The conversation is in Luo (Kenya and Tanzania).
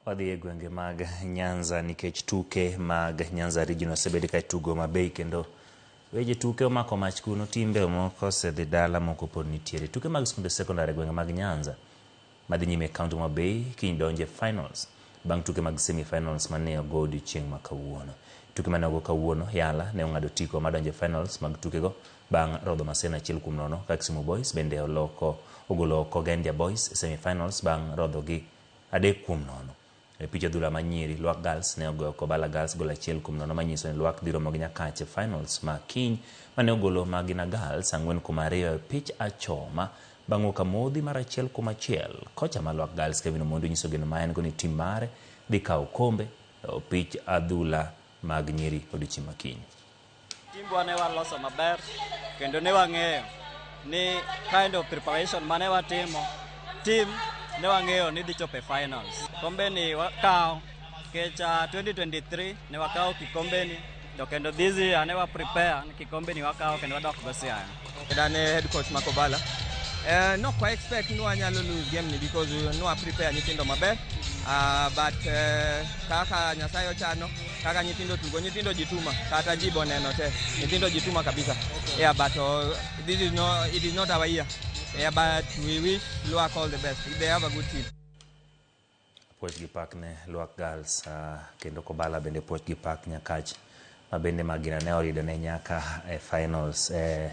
Wadhi e gwenge mag Nyanza nikech tuke mag Nyanza Region osebed ka tugo mabei kendo weche tuke omako mach kuno. Timbe moko osedhi dala, moko pod nitiere. Tuke mag skunde sekondar e gwenge mag Nyanza madhi nyime e kaunti ma Homa kiny donjo e finals bang' tuke mag semi finals mane ogo odiochieng' ma kawuono. Tuke mane ogo kawuono, Yala ne ong'ado otiko madonjo e finals mag tukego bang' rodho Maseno 1-0, ka Kisumu Boys bende oloko ogolo oko Gendia Boys e semi finals bang' rodho gi 3-0. E pich adhula ma nyiri, Lwak Girls ne ogoyo Kobala Girls gol 1-0, manyiso ni Lwak dhi romo gi Nyakach e finals ma kiny mane ogolo Magina Girls 4-2 e pich achoma bang' wuok amodhi mar 1-1. Kocha ma Lwak Girls Kevin Omondi onyiso geno ma en go ni tim mare dhi kawo okombe e opich adhula mag nyiri odiochieng' ma kiny. Timbwa ne waloso maber kendo ne wang'eyo ni kind of preparation mane watimo team ne wang'eyo ni dhi chopo e finals. Kombe ni wakawo nikech 2023 ne wakawo kikombe ni to kendo this year ne wa prepare ni kikombe ni wakawo kendo wadok go Siaya. An e head coach ma Kobala. No kwa expect ni wanyalo lose game ni because nwa prepare nyithindo maber. But kaka Nyasaye ochano, kaka nyithindo tugo, nyithindo jituma, kata ji boneno te, nyithindo jituma kabisa. Yeah, but this is no, it is not our year. Yeah, but we wish Luak all the best. They have a good team. Puoch gi pak ne Lwak Girls, kendo Kobala bende puoch gi pak Nyakach ma bende Magina ne orido ne nyaka e finals.